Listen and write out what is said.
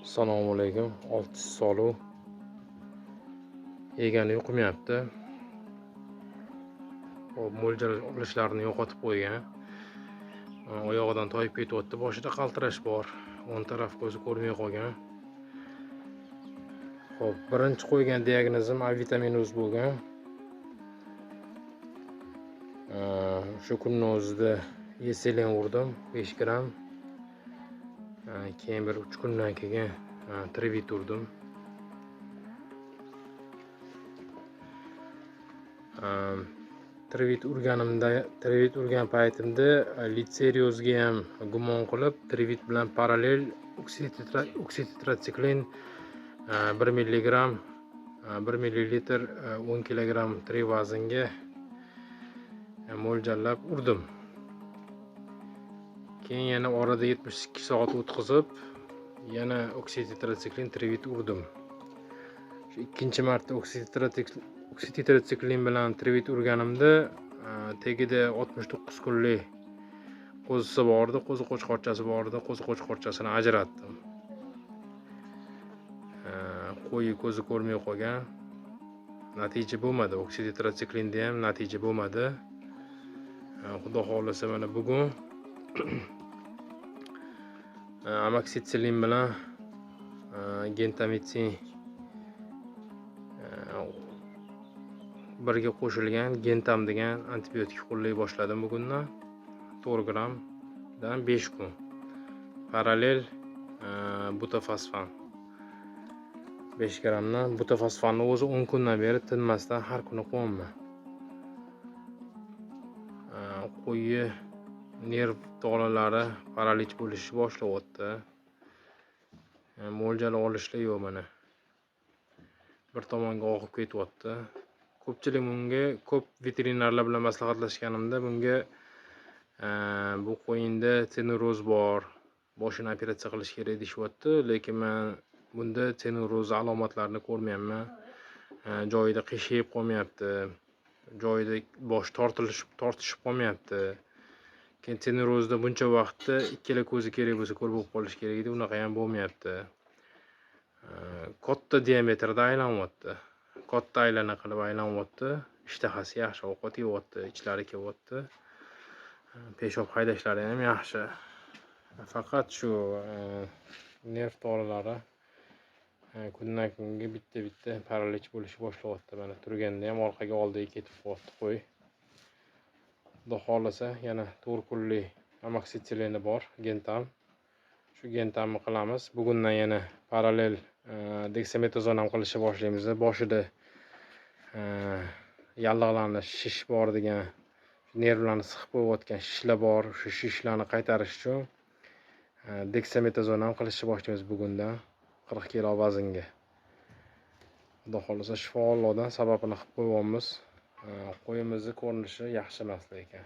Assalomu alaykum. 6 soluv. Yegani yoqmayapti. Hop, mo'ljal olishlarini yo'qotib qo'ygan. Oyog'idan toyib ketyapti. Boshida qaltirash bor. O'ng taraf ko'zi ko'rmay qolgan. Xo'p, birinchi qo'ygan diagnozim A vitaminoz bo'lgan. Shu kunni o'zida Yeselen urdim 5 gramm. Keyin bir 3 kundan keyin Trivit urdim. Trivit urganimda, Trivit urgan paytimda litseriozga ham gumon qilib, Trivit bilan parallel oksitetratsiklin 1 milligramm 1 millilitr 10 kilogramm trivazinga mo'ljallab urdim. Keyin yana orada 72 soat o'tkazib, yana oksitetratsiklin Trivit urdim. Shu ikkinchi marta oksitetratsiklin bilan Trivit urganimda tagida 69 kunlik qo'zisi bor edi, qo'zi qo'chqorchasi bor edi, qo'zi qo'chqorchasini ajratdim. Qo'yi ko'zi ko'rmay qolgan. Natija bo'lmadi. Oksitetrasiklinda ham natija bo'lmadi. Xudo xohlasa mana bugun amoksitsilin bilan gentamitsin birga qo'shilgan gentam degan antibiotik qo'llay boshladim bugundan. 4 grammdan 5 kun. Parallel butafosfan 5 grammdan. Butafosfanni o'zi 10 kundan beri tinmasdan har kuni qo'yaman. Qo'yi nerv tolalari paralich bo'lishni boshlayapti. Mo'ljal olishlar yo'q mana. Bir tomonga og'ib ketyapti. Ko'pchilik bunga, ko'p veterinarlar bilan maslahatlashganimda bunga bu qo'yinda tenuroz bor, boshini operatsiya qilish kerak deyishyapti, lekin men bunda tenuroz alomatlarini ko'rmayapman. Joyida qiyshayib qolmayapti, joyida bosh tortishib qolmayapti. Keyin tenurozda buncha vaqtda ikkala ko'zi kerak bo'lsa ko'r bo'lib qolishi kerak edi, unaqa ham bo'lmayapti. Katta diametrda aylanyapti. Katta aylana qilib aylanyapti. Ishtahasi yaxshi, ovqat yeyapti, ichlari kelyapti. Peshob haydashlari ham yaxshi. Faqat shu nerv tolalari kundan kunga bitta-bitta paralich bo'lishni boshlayapti. Mana turganda ham orqaga oldiga ketib qolyapti qo'y. Xudo xohlasa yana 4 kunlik amoksitsilini bor, gentam. Shu gentamni qilamiz. Bugundan yana parallel deksametazon ham qilishni boshlaymiz. Boshida yallig'lanish, shish bor degan, nervlarni siqib qo'yayotgan shishlar bor. Shu shishlarni qaytarish uchun deksametazon ham qilishni boshlaymiz bugundan 40 kilo vaznga. Xudo xohlasa shifo Allohdan, sababini qilib qo'yyapmiz. Qo'yimizni ko'rinishi yaxshi emas lekin.